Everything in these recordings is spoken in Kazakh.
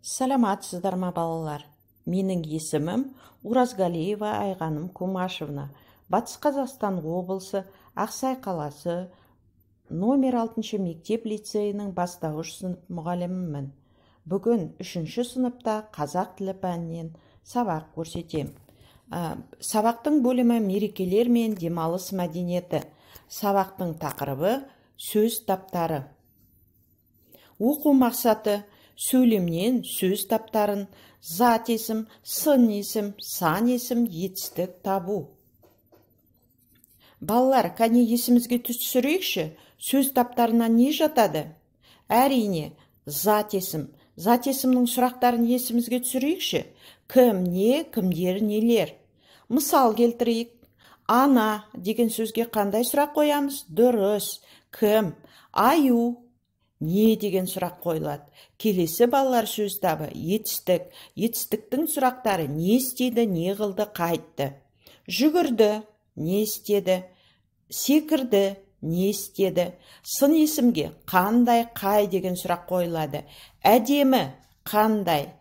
Саламатсыздар ма, балалар? Менің есімім Уразгалиева Айғаным Кумашевна. Батыс Қазақстан облысы, Ақсай қаласы, номер 6 мектеп лицейінің бастауыш сынып мұғалімімін. Бүгін 3 сыныпта қазақ тілі пәнінен сабақ көрсетем. Сабақтың бөлімі мерекелер мен демалыс мәдениеті. Сабақтың тақырыбы сөз таптары. Оқу мақсаты: сөйлемнен сөз таптарын, зат есім, сын есім, сан есім, етістік табу. Балалар, кәне есімізге түсірейікші, сөз таптарына не жатады? Әрине, зат есім. Зат есімнің сұрақтарын есімізге түсірейікші. Кім, не, кімдер, нелер. Мысал келтірейік. Ана деген сөзге қандай сұрақ қоямыз? Дұрыс. Кім? Аю. Не деген сұрақ қойылады. Келесі, балалар, сөз табы етістік. Етістіктің сұрақтары: не істеді, не қылды, қайтты. Жүгірді, не істеді? Секірді, не істеді? Сын есімге қандай, қай деген сұрақ қойылады. Әдемі, қандай?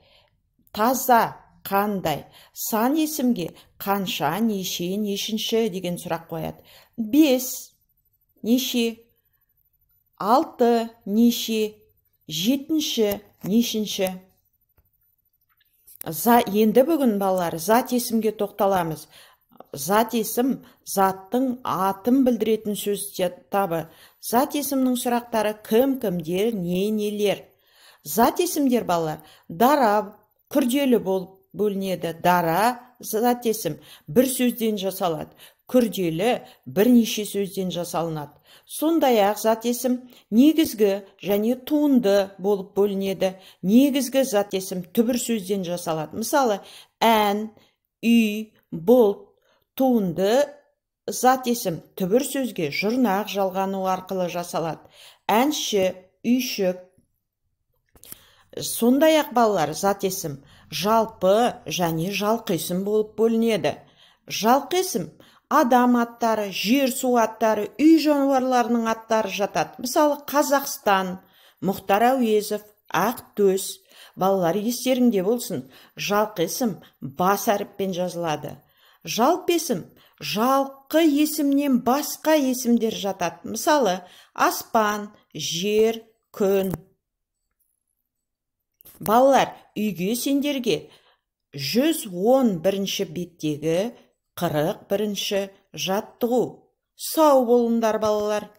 Таза, қандай? Сан есімге қанша, неше, нешінші деген сұрақ қояды. 5 неше? 6 неше? 7-ші нешінші? Енді бүгін, балалар, зат есімге тоқталамыз. Зат есім заттың атын білдіретін сөз табы. Зат есімнің сұрақтары: кім, кімдер, не, нелер. Зат есімдер, балалар, дара, күрделі болып бөлінеді. Дара зат есім бір сөзден жасалады, күрделі бірнеше сөзден жасалынады. Сондай-ақ зат есім негізгі және туынды болып бөлінеді. Негізгі зат есім түбір сөзден жасалады. Мысалы, ән, үй, бұлт. Туынды зат есім түбір сөзге жұрнақ жалғану арқылы жасалады. Әнші, үйшік. Сондай-ақ, балалар, зат есім жалпы және жалқы есім болып бөлінеді. Жалқы есім адам аттары, жер су аттары, үй жануарларының аттары жатады. Мысалы, Қазақстан, Мұхтар Әуезов, Ақтөс. Балалар, естеріңде болсын, жалқы есім бас әріппен жазылады. Жалпы есім жалқы есімнен басқа есімдер жатады. Мысалы, аспан, жер, күн. Балалар, үйге сендерге 111 беттегі 41 жаттығу. Сау болыңдар, балалар.